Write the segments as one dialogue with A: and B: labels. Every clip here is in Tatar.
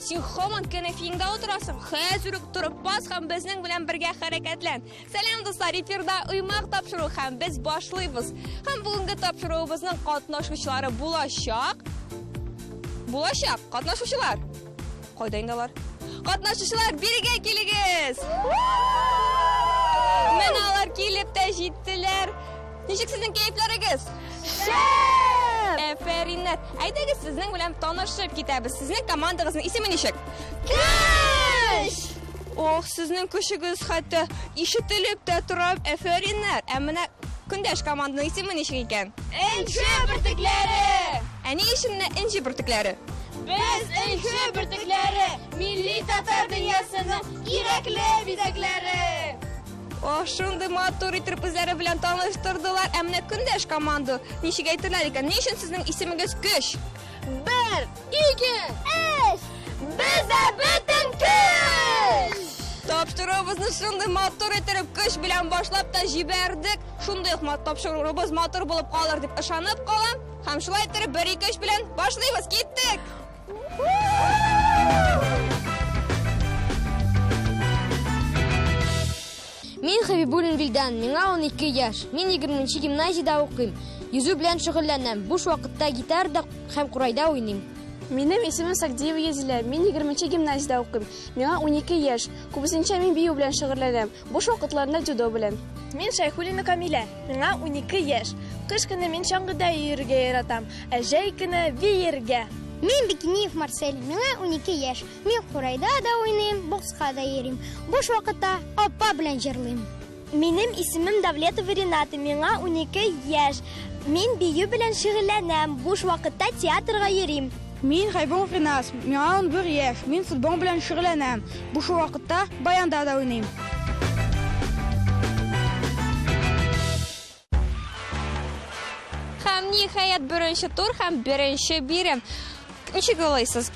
A: Син һаман кәнәфиеңдә утырасың. Хәзер үк торып бас һәм безнең белән бергә хәрәкәтлән. Сәлам, дуслар, эфирда Уймак тапшыру һәм без башлыйбыз. Һәм бүгенге тапшыруыбызның катнашучылары булачак. Булачак катнашучылар. Кайда инде алар? Катнашучылар, бирегә килегез! Менә алар килеп тә җиттеләр. Ничек сезнең кәефләрегез? Шәп! Әфәриннәр! Әйдәгез сезнең белән танышып китәбез. Сезнең командагызның исеме ничек? Көч! Ох, сезнең көчегез хәтта ишетелеп тә тора. Әфәриннәр! Ә менә көндәш команданың исеме ничек икән?
B: Энҗе бөртекләре!
A: Ә ни өчен менә энҗе бөртекләре?
B: Без энҗе бөртекләре, милли татар дөньясының кирәкле бизәкләре!
A: Ох, шундый матур итеп үзләре белән таныштырдылар. Ә менә көндәш команда ничек әйтерләр икән? Ни өчен сезнең исемегез Көч?
B: Бер, ике, өч! Бездә бөтен көч!
A: Тапшыруыбызны шундый матур итеп көч белән башлап та җибәрдек. Шундый ук тапшыруыбыз матур булып калыр дип ышанып калам. Һәм шулай итеп бер, ике, өч белән башлыйбыз. Киттек!
C: Мин Хабибуллин Вилдан, миңа 12 яшь. Мин 20 гимназиядә укыйм. Йөзү белән шөгыльләнәм. Буш вакытта гитарада һәм курайда уйныйм.
D: Минем исемем Сагдиева Язилә. Мин 20 гимназиядә укыйм. Миңа 12 яшь. Күбесенчә мин бию белән шөгыльләнәм. Буш вакытларында дзюдо белән.
E: Мин Шайхуллина Камилә. Миңа 12 яшь. Кыш көне мин чаңгыда йөрергә яратам, ә җәй көне биергә.
F: Мин Бикиниев Марсель, миңа 12 яшь. Мин курайда да уйныйм, бокска да йөрим. Буш вакытта апа белән җырлыйм.
E: Минем исемем Давлетова Рената, миңа 12 яшь. Мин бию белән шөгыльләнәм, буш вакытта театрга йөрим.
G: Мин Хайбулов Ринас, миңа 11 яшь. Мин футбол белән шөгыльләнәм. Буш вакытта баянда да уйныйм.
A: Һәм ниһаять беренче тур һәм беренче бирем. Ничек уйлыйсыз?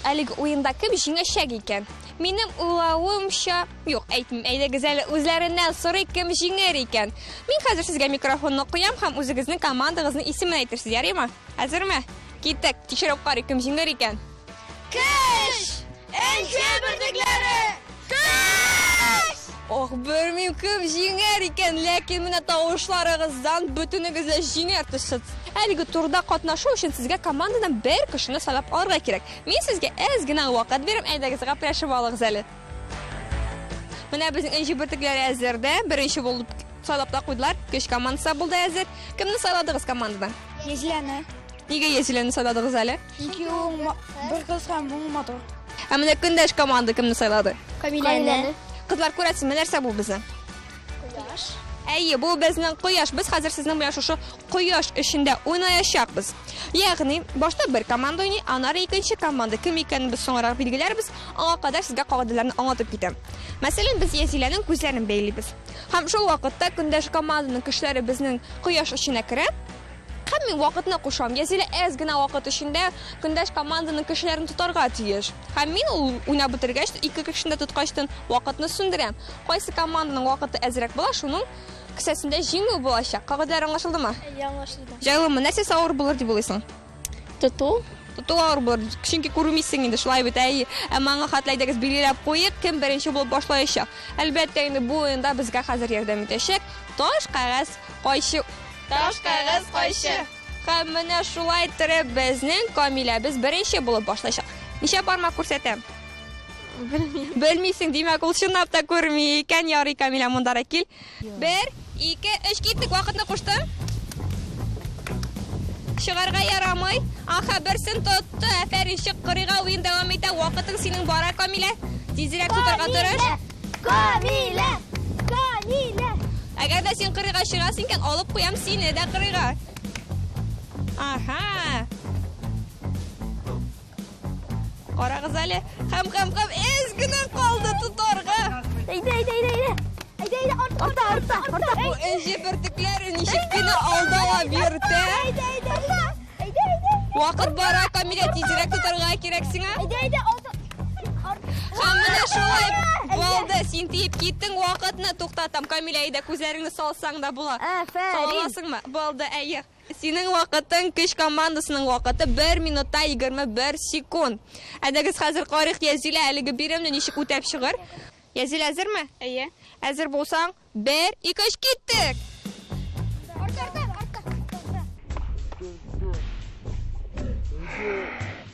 A: Әлеге уенда кем җиңәчәк икән? Минем уйлавымча, юк, әйтмим, әйдәгез әле үзләреннән сорыйк, кем җиңәр икән. Мин хәзер сезгә микрофонны куям һәм үзегезнең командагызның исемен әйтерсез, ярыймы? Әзерме? Киттек, тикшереп карыйк, кем җиңәр икән.
B: Көч! Энҗе бөртекләре! Көч!
A: Ох, белмим, кем җиңәр икән, ләкин менә тавышларыгыздан бөтенегез дә җиңәр төсле. Әлеге турда катнашу өчен сезгә командадан бер кешене сайлап алырга кирәк. Мин сезгә әз генә вакыт бирәм, әйдәгез, гәпләшеп алыгыз әле. Менә безнең энҗе бөртекләре әзер дә, беренче булып сайлап та куйдылар. Көч командасы булды әзер. Кемне сайладыгыз командадан?
G: Язиләне.
A: Нигә Язиләне сайладыгыз әле?
G: Чөнки ул бер кыз һәм ул матур.
A: Ә менә көндәш команда кемне сайлады?
F: Камиләне.
A: Кызлар, күрәсезме, нәрсә бу безнең?
F: Кояш.
A: Әйе, бу безнең кояш. Без хәзер сезнең белән шушы кояш эчендә уйнаячакбыз. Ягъни, башта бер команда уйный, аннары икенче команда. Кем икәнен без соңрак билгеләрбез. Аңа кадәр сезгә кагыйдәләрне аңлатып китәм. Мәсәлән, без Язиләнең күзләрен бәйлибез. Һәм шул вакытта көндәш команданың кешеләре безнең кояш эченә керә. Һәм мин вакытны кушам. Язилә әз генә вакыт эчендә көндәш команданың кешеләрен тотарга тиеш. Һәм мин ул уйнап бетергәч, ике кешене дә тоткачтын, вакытны сүндерәм. Кайсы команданың вакыты әзрәк була, шуның кесәсендә җиңү булачак. Кагыйдәләр аңлашылдымы?
E: Әйе, аңлашылды.
A: Җайлымы? Нәрсәсе авыр булыр дип уйлыйсың?
E: Тоту.
A: Тоту авыр булыр, чөнки күрмисең инде, шулай бит, әйе. Әмма аңа хәтле әйдәгез билгеләп куйыйк, кем беренче булып башлаячак. Әлбәттә инде бу уенда безгә хәзер ярдәм итәчәк таш, кәгазь, кайчы.
B: Таш, кәгазь, кайчы.
A: Һәм менә шулай иттереп безнең Камиләбез беренче булып башлаячак. Ничә бармак күрсәтәм?
E: Белмим.
A: Белмисең, димәк, ул чынлап та күрми икән. Ярый, Камилә, мондарак кил. Бер, ике, өч, киттек, вакытны куштым. Чыгарга ярамый. Аха, берсен тотты. Афәрин, чык кырыйга, уен дәвам итә. Вакытың синең бара, Камилә. Тизрәк тотарга тырыш.
F: Камилә! Камилә!
A: Әгәр дә син кырыйга чыгасың икән, алып куям сине дә кырыйга. Аха. Карагыз әле. Һәм, һәм, һәм, әз генә калды тотарга.
F: Әйдә, әйдә, әйдә, әйдә. Әйдә, әйдә, арт, арта, арта, арта.
A: Бу энҗе бөртекләре ничек кенә алдала бирде.
F: Әйдә, әйдә, әйдә. Әйдә, әйдә.
A: Вакыт бара, Камилә, тизрәк тотарга кирәк сиңа.
F: Әйдә, әйдә, алты.
A: Һәм менә шулай булды. Син тиеп киттең, вакытны туктатам. Камилә, әйдә, күзләреңне салсаң да була.
F: Афәрин.
A: Сала аласыңмы? Булды, әйе. Синең вакытың, көч командасының вакыты 1 минутта 21 секунд. Әйдәгез хәзер карыйк, Язилә әлеге биремне ничек үтәп чыгыр. Язилә әзерме?
D: Әйе.
A: Әзер булсаң, 1, 2, 3, киттек!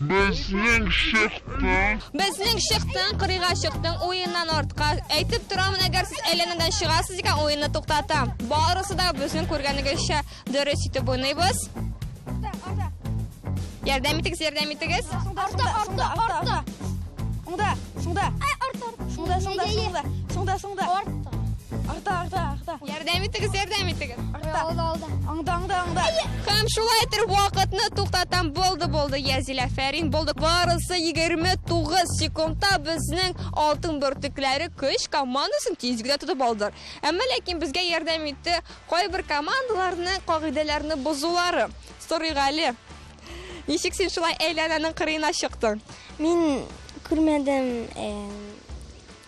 H: Безнең чыктың.
A: Безнең чыктың, кырыйга чыктың, уеннан артка. Әйтеп торам, әгәр сез әйләнәдән чыгасыз икән, уенны туктатам. Барысы да безнең күргәнегезчә дөрес итеп уйныйбыз. Ярдәм итегез, ярдәм итегез.
G: Арта, арта, арта. Уңда, сулда. Сулда, сулда, сулда. Сулда, сулда. Арта, арта, арта.
A: Ярдәм итегез, ярдәм итегез.
G: Арта. Аңда, аңда, аңда.
A: Һәм шулай итеп вакытны туктатам. Булды, булды, Язилә, афәрин, булды. Барысы 29 секундта безнең алтын бөртекләре көч командасын тиз генә тотып алдылар. Әмма ләкин безгә ярдәм итте кайбер командаларның кагыйдәләрне бозулары. Сорыйк әле. Ничек син шулай әйләнәнең кырыена чыктың?
E: Мин күрмәдем.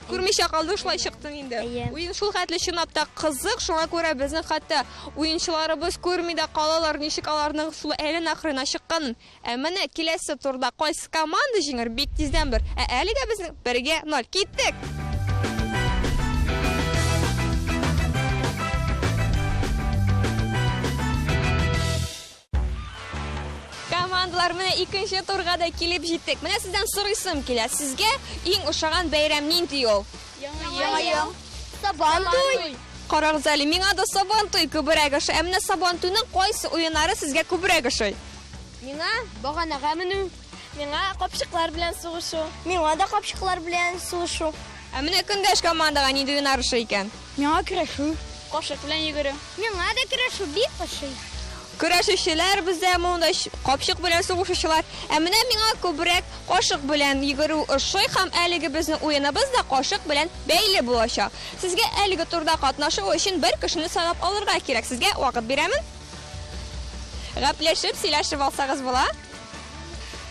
A: Күрмичә калдың, шулай чыктың инде.
E: Әйе.
A: Уен шул хәтле чынлап та кызык, шуңа күрә безнең хәтта уенчыларыбыз күрми дә калалар, ничек аларның шул әйләнә кырыена чыкканын. Ә менә киләсе турда кайсы команда җиңер, бик тиздән бер. Ә әлегә безнең 1-0. Киттек! Командалар, менә икенче турга да килеп җиттек. Менә сездән сорыйсым килә. Сезгә иң ошаган бәйрәм нинди ул?
E: Яңа ел. Сабантуй.
A: Карагыз әле, миңа да Сабантуй күбрәк ошый. Ә менә Сабантуйның кайсы уеннары сезгә күбрәк ошый?
C: Миңа баганага менү.
D: Миңа капчыклар белән сугышу.
E: Миңа да капчыклар белән сугышу.
A: Ә менә көндәш командага нинди уеннар ошый икән?
G: Миңа көрәшү.
D: Кашык белән йөгерү.
F: Миңа да көрәшү бик ошый.
A: Көрәшүчеләр бездә монда капчык белән сугышучылар. Ә менә миңа күбрәк кашык белән йөгерү ошый һәм әлеге безнең уеныбыз да кашык белән бәйле булачак. Сезгә әлеге турда катнашу өчен бер кешене сайлап алырга кирәк. Сезгә вакыт бирәмен. Гәпләшеп, сөйләшеп алсагыз була.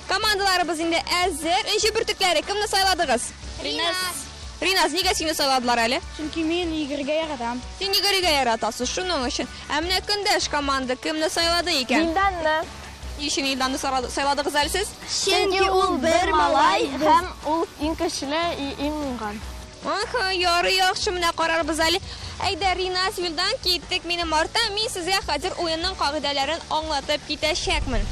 A: Командаларыбыз инде әзер. Энҗе бөртекләре кемне сайладыгыз?
D: Риназ.
A: Риназ, нигә сине сайладылар әле?
G: Чөнки мин йөгерергә яратам.
A: Син йөгерергә яратасың, шуның өчен. Ә менә көндәш команда кемне сайлады икән?
B: Вилданны.
A: Ни өчен Вилданны сайладыгыз әле сез?
E: Чөнки ул бер малай
B: һәм ул иң көчле и иң уңган.
A: Аһа, ярый, яхшы, менә карарбыз әле. Әйдә, Риназ, Вилдан, киттек минем арттан. Мин сезгә хәзер уенның кагыйдәләрен аңлатып китәчәкмен.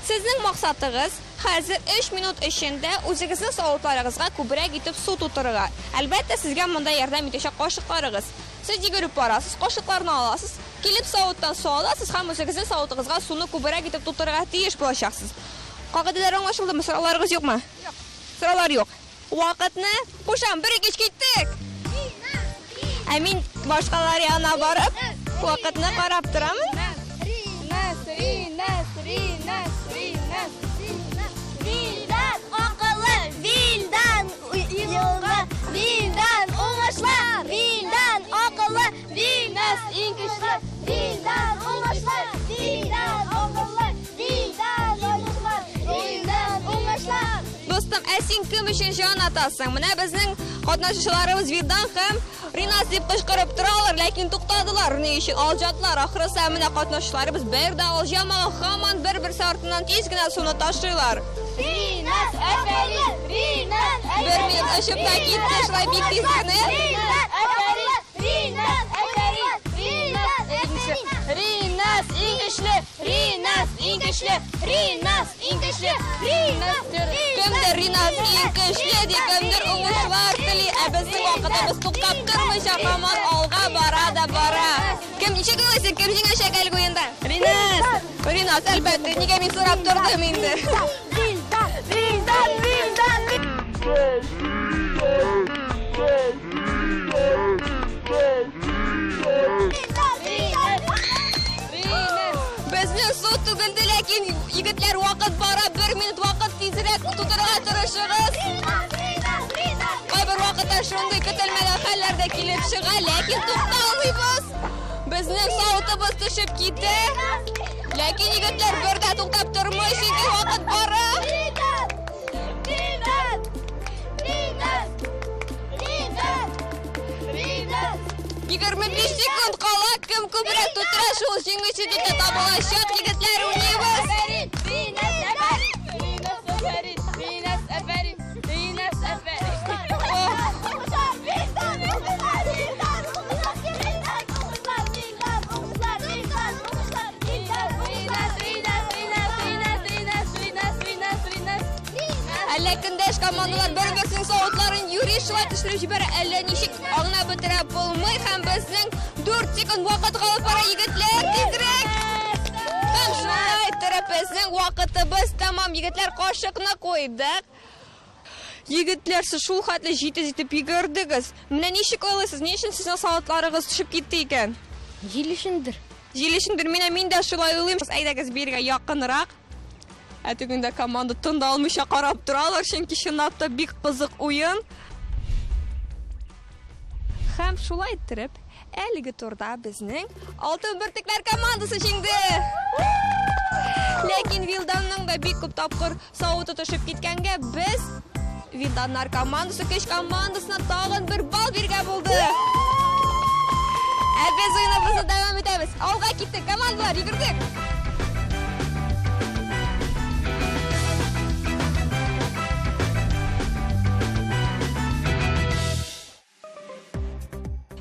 A: Сезнең максатыгыз хәзер 3 минут эчендә үзегезнең савытларыгызга күбрәк итеп су тутырырга. Әлбәттә, сезгә монда ярдәм итәчәк кашыкларыгыз. Сез йөгереп барасыз, кашыкларны аласыз, килеп савыттан су аласыз һәм үзегезнең савытыгызга суны күбрәк итеп тутырырга тиеш булачаксыз. Кагыйдәләр аңлашылдымы? Сорауларыгыз юкмы? Юк. Сораулар юк. Вакытны кушам. 1, 2, 3, киттек! Ә мин башкалар янына барып, вакытны карап торамын.
D: Риназ, Риназ, Риназ, Риназ.
E: Вилдан акыллы, Вилдан елга, Вилдан уңышлы, Вилдан акыллы, Риназ иң көчле, Вилдан уңышлы, Вилдан акыллы, Вилдан уңышлы, Вилдан уңышлы.
A: Достым, ә син кем өчен җан атасың? Менә безнең катнашучыларыбыз Вилдан һәм Риназ дип кычкырып торалар, ләкин туктадылар. Ни өчен алҗадылар? Ахрысы, менә катнашучыларыбыз бер дә алҗамаган, һаман бер-берсе артыннан тиз генә суны ташыйлар.
E: Риназ, афәрин, Риназ,
A: Бер минут очып та китте, шулай бик тиз генә.
E: Риназ, афәрин, Риназ, афәрин, Риназ, афәрин.
D: Риназ иң көчле, Риназ иң көчле, Риназ иң көчле, Риназ.
A: Кемдер Риназ иң көчле ди, кемдер уңышлар тели, ә безнең вакытыбыз туктап тормыйча һаман алга бара да бара. Кем ничек уйлыйсың, кем җиңәчәк әлеге уенда?
D: Риназ.
A: Риназ, әлбәттә, нигә мин сорап тордым инде?
E: Вилдан, Вилдан, Вилдан,
A: Безнең су түгелде, ләкин егетләр вакыт бара, бер минут вакыт тизрәк тутырырга тырышыгыз. Кайбер вакытта шундый көтелмәгән хәлләр дә килеп чыга, ләкин тукталмыйбыз. Безнең савытыбыз төшеп китә. Ләкин егетләр бер дә туктап тормый, чөнки вакыт бара. 25 секунд кала, кем күбрәк тутыра, шул җиңүче дип тә табылачак, егетләр, уйныйбыз. Әллә көндәш командалар бер-берсенең савытларын юри шулай төшереп җибәрә, әллә ничек аңлап бетерә булмый һәм безнең 4 секунд вакыт калып бара, егетләр, тизрәк! Һәм шулай иттереп безнең вакытыбыз тәмам, егетләр, кашыкны куйдык. Егетләр, сез шул хәтле җитез итеп йөгердегез. Менә ничек уйлыйсыз, ни өчен сезнең савытларыгыз төшеп китте икән?
C: Җил өчендер.
A: Җил өчендер, менә мин дә шулай уйлыйм. Әйдәгез бирегә якынрак. Ә тегендә команда тын да алмыйча карап торалар, чөнки чынлап та бик кызык уен. Һәм шулай иттереп, әлеге турда безнең Алтын бөртекләр командасы җиңде! Ләкин Вилданның да бик күп тапкыр савыты төшеп киткәнгә без Вилданнар командасы көч командасына тагын бер балл биргә булды. Ә без уеныбызны дәвам итәбез. Алга киттек, командалар, йөгердек!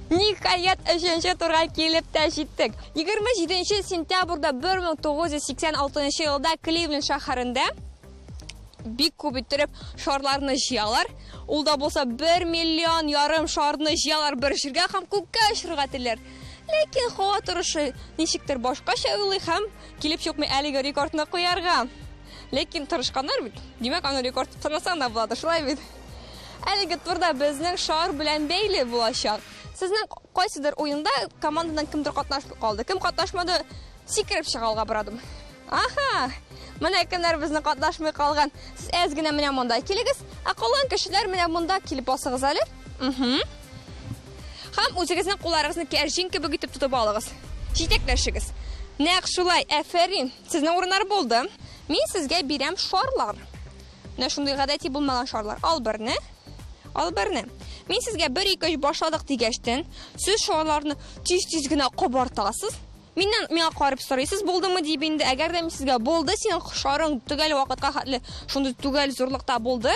A: Ниһаять, өченче турга килеп тә җиттек. 27 сентябрьдә 1986 елда Кливленд шәһәрендә бик күп иттереп шарларны җыялар. Ул да булса 1 миллион ярым шарны җыялар бер җиргә һәм күккә очырырга телиләр. Ләкин һава торышы ничектер башкача уйлый һәм килеп чыкмый әлеге рекордны куярга. Ләкин тырышканнар бит. Димәк, аны рекорд санасаң да буладыр, шулай бит? Әлеге турда безнең шар белән бәйле булачак. Сезнең кайсыдыр уенда командадан кемдер катнашмый калды. Кем катнашмады, сикереп чыга алга бер адым. Аха! Менә кемнәр безне катнашмый калган. Сез әз генә менә монда килегез, ә калган кешеләр менә монда килеп басыгыз әле. Угу. Һәм үзегезнең кулларыгызны кәрҗин кебек итеп тотып алыгыз. Җитәкләшегез. Нәкъ шулай, әфәрин. Сезнең урыннар булды. Мин сезгә бирәм шарлар. Менә шундый гадәти булмаган шарлар. Ал берне. Ал берне. Мин сезгә 1 2 3 башладык дигәчтен, сез шарларны тиз-тиз генә кабартасыз. Миннән миңа карап сорыйсыз, булдымы дип инде. Әгәр дә мин сезгә булды, синең шарың төгәл вакытка хәтле шундый төгәл зурлыкта булды,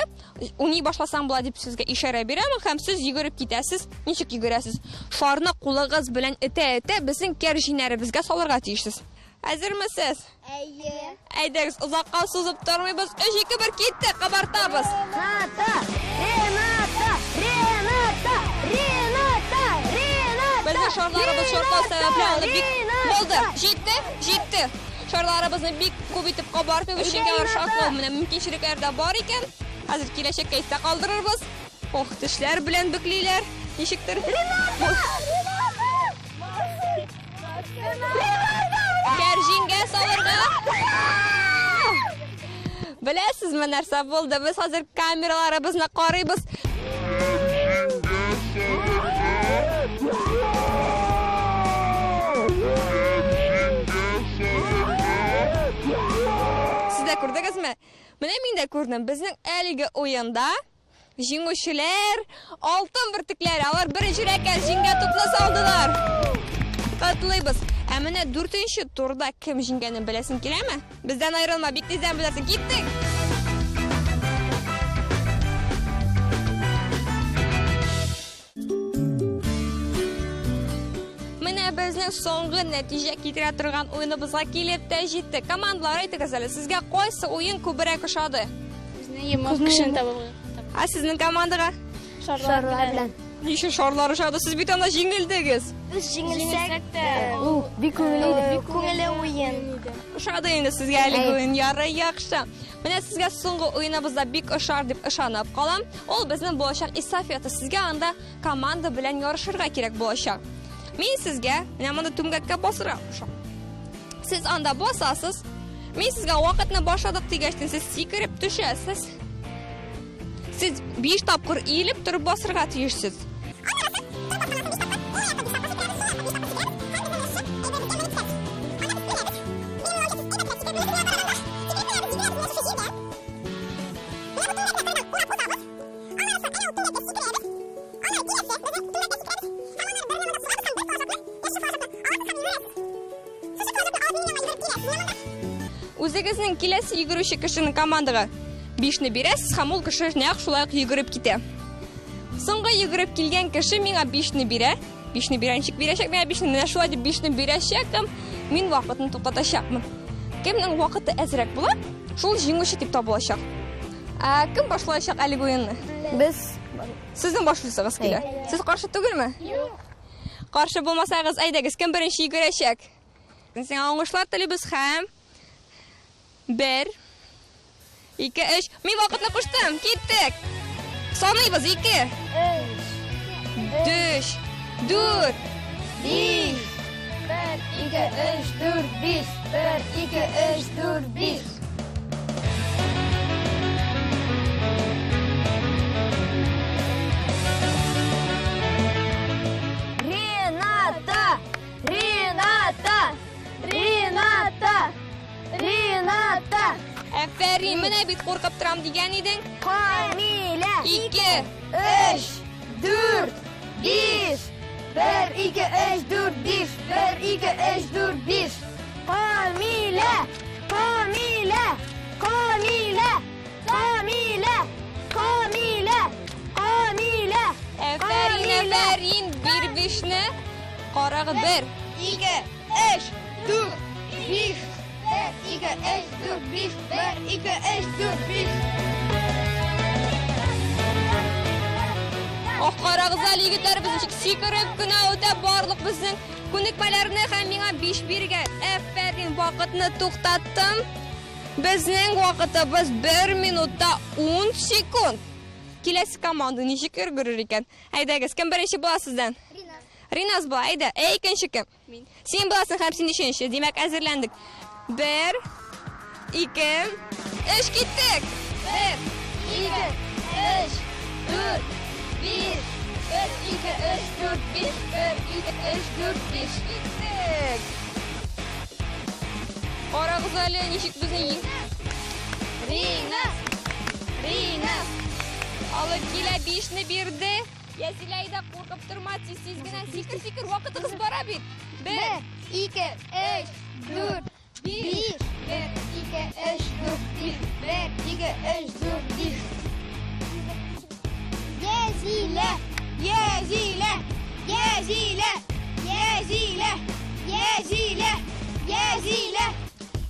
A: уйный башласаң була дип сезгә ишарә бирәм һәм сез йөгереп китәсез. Ничек йөгерәсез? Шарны кулыгыз белән этә-этә безнең кәрҗиннәребезгә салырга тиешсез. Әзермесез?
E: Әйе.
A: Әйдәгез, озакка сузып тормыйбыз. 3 2 1 китте, кабартабыз.
C: Рената! Рената! Рената! Рената! Рената!
A: Безнең шарларыбыз шартлау сәбәпле аны бик булды. Җитте, җитте. Шарларыбызны бик күп итеп кабартмыйбыз, чөнки алар шартлау менә мөмкинчелекләр дә бар икән. Хәзер киләчәккә истә калдырырбыз. Ох, тешләр белән бөклиләр. Ничектер. Рената! Кәрҗингә салырга. Беләсезме нәрсә булды? Без хәзер камераларыбызны карыйбыз. Сез дә күрдегезме? Менә мин дә күрдем. Безнең әлеге уенда Җиңүчеләр алтын бөртекләре. Алар беренче рәкәт җиңгә тупны салдылар. Котлыйбыз. Ә менә дүртенче турда кем җиңгәнен беләсең киләме? Бездән аерылма, бик тиздән белерсең. Киттек! Менә безнең соңгы нәтиҗә китерә торган уеныбызга килеп тә җиттек. Командалар, әйтегез әле, сезгә кайсы уен күбрәк ошады?
B: Безне йомык кешене табып.
A: Ә сезнең командага?
E: Шарлар белән.
A: Ни өчен шарлар ошады? Сез бит анда җиңелдегез.
E: Без җиңелсәк тә,
C: Ул бик күңелле иде.
E: бик күңелле уен.
A: Ошады инде сезгә әлеге уен. Ярый, яхшы. Менә сезгә соңгы уеныбыз да бик ошар дип ышанып калам. Ул безнең булачак эстафета. Сезгә анда команда белән ярышырга кирәк булачак. Мин сезгә менә монда түмгәккә басырга кушам. Сез анда басасыз. Мин сезгә вакытны башладык дигәчтен сез сикереп төшәсез. Сез 5 тапкыр иелеп торып басырга тиешсез. Үзегезнең киләсе йөгерүче кешенең командага бишне бирәсез һәм ул кеше нәкъ шулай ук йөгереп китә. Соңгы йөгереп килгән кеше миңа бишне бирә. Бишне бирә, ничек бирәчәк миңа бишне? Менә шулай дип бишне бирәчәк һәм мин вакытны туктатачакмын. Кемнең вакыты әзрәк була, шул җиңүче дип табылачак. Ә кем башлаячак әлеге уенны?
C: Без.
A: Сезнең башлыйсыгыз килә. Сез каршы түгелме?
C: Юк.
A: Каршы булмасагыз, әйдәгез, кем беренче йөгерәчәк? Сиңа уңышлар телибез һәм бер, ике, өч. Мин вакытны куштым. Киттек. Саныйбыз. Ике. Өч. Дүрт.
C: Биш. Бер, ике, өч, дүрт, биш. Бер, ике, өч, дүрт, биш. Рената! Рената! Рената! Рената!
A: Әфәрин, менә бит куркып торам дигән идең.
C: Камилә!
A: Ике,
C: өч, дүрт, биш. Бер, ике, өч, дүрт, биш. Бер, ике, өч, дүрт, биш. Камилә! Камилә! Камилә! Камилә! Камилә! Камилә!
A: Әфәрин, әфәрин, бир бишне. Карагыз, бер.
G: Ике, өч, дүрт, биш. Бер, ике, өч, дүрт, биш. Бер, ике, өч, дүрт, биш.
A: Ох, карагыз әле, егетләребез ничек сикереп кенә үтә барлык безнең күнекмәләрне һәм миңа биш биргән. Әфәрин, вакытны туктаттым. Безнең вакытыбыз 1 минутта 10 секунд. Киләсе команда ничек йөргерер икән? Әйдәгез, кем беренче була сездән?
F: Риназ.
A: Риназ була, әйдә. Ә икенче кем?
B: Мин.
A: Син буласың һәм син өченче. Димәк, әзерләндек. Бер, ике, өч, киттек!
C: Бер, ике, өч, дүрт, биш. Бер, ике, өч, дүрт, биш. Бер, ике, өч, дүрт, биш.
A: Киттек! Карагыз әле, ничек безне
C: Риназ! Риназ!
A: Алып килә, бишне бирде. Язилә, әйдә, куркып торма, тиз-тиз генә сикер-сикер, вакытыгыз бара бит. Бер,
F: ике, өч, дүрт,
A: биш.
F: Бер, ике, өч, дүрт, биш. Бер, ике, өч, дүрт, биш. Язилә!
G: Язилә! Язилә! Язилә! Язилә! Язилә!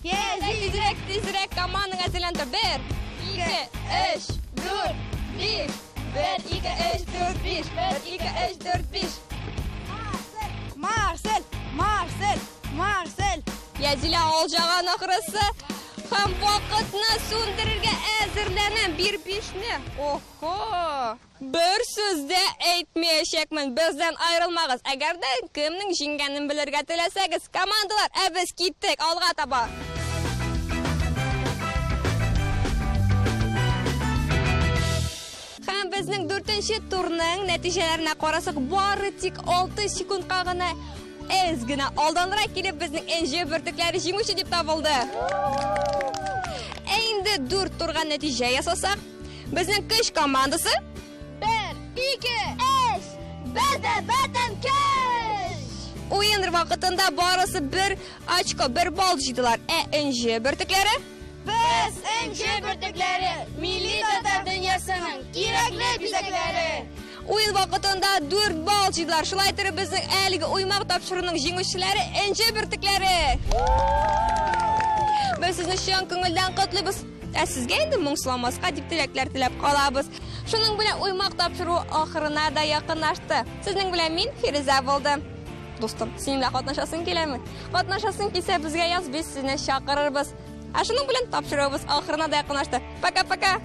G: Язилә!
A: Тизрәк, тизрәк, командаң әзерләнде. Бер, ике, өч, дүрт, биш. Бер, ике, өч, дүрт, биш. Бер, ике, өч, дүрт, биш.
G: Марсель! Марсель! Марсель!
A: Язилә алҗаган ахрысы. Һәм вакытны сүндерергә әзерләнәм. Бир бишне. Охо! Бер сүз дә әйтмәячәкмен. Бездән аерылмагыз. Әгәр дә кемнең җиңгәнен белергә теләсәгез, командалар, ә без киттек алга таба. Һәм безнең дүртенче турның нәтиҗәләренә карасак, бары тик 6 секундка гына әз генә алданрак килеп безнең Энҗе бөртекләре җиңүче дип табылды. Ә инде дүрт турга нәтиҗә ясасак, безнең көч командасы
C: Бер, ике, өч, бер дә бөтен көч!
A: Уен вакытында барысы бер очко, бер балл җыйдылар. Ә Энҗе бөртекләре
C: Без Энҗе бөртекләре, милли татар дөньясының кирәкле бизәкләре.
A: Уен вакытында 4 балл җыйдылар. Шулай итеп безнең әлеге уймак тапшыруның җиңүчеләре Энҗе бөртекләре. Без сезне чын күңелдән котлыйбыз. Ә сезгә инде моңсуламаска дип теләкләр теләп калабыз. Шуның белән уймак тапшыру ахырына да якынлашты. Сезнең белән мин Фирүзә булдым. Дустым, синең белән катнашасың киләме? Катнашасың килсә, безгә яз, без сезне чакырырбыз. Ә шуның белән тапшыруыбыз ахырына да якынлашты. Пока-пока.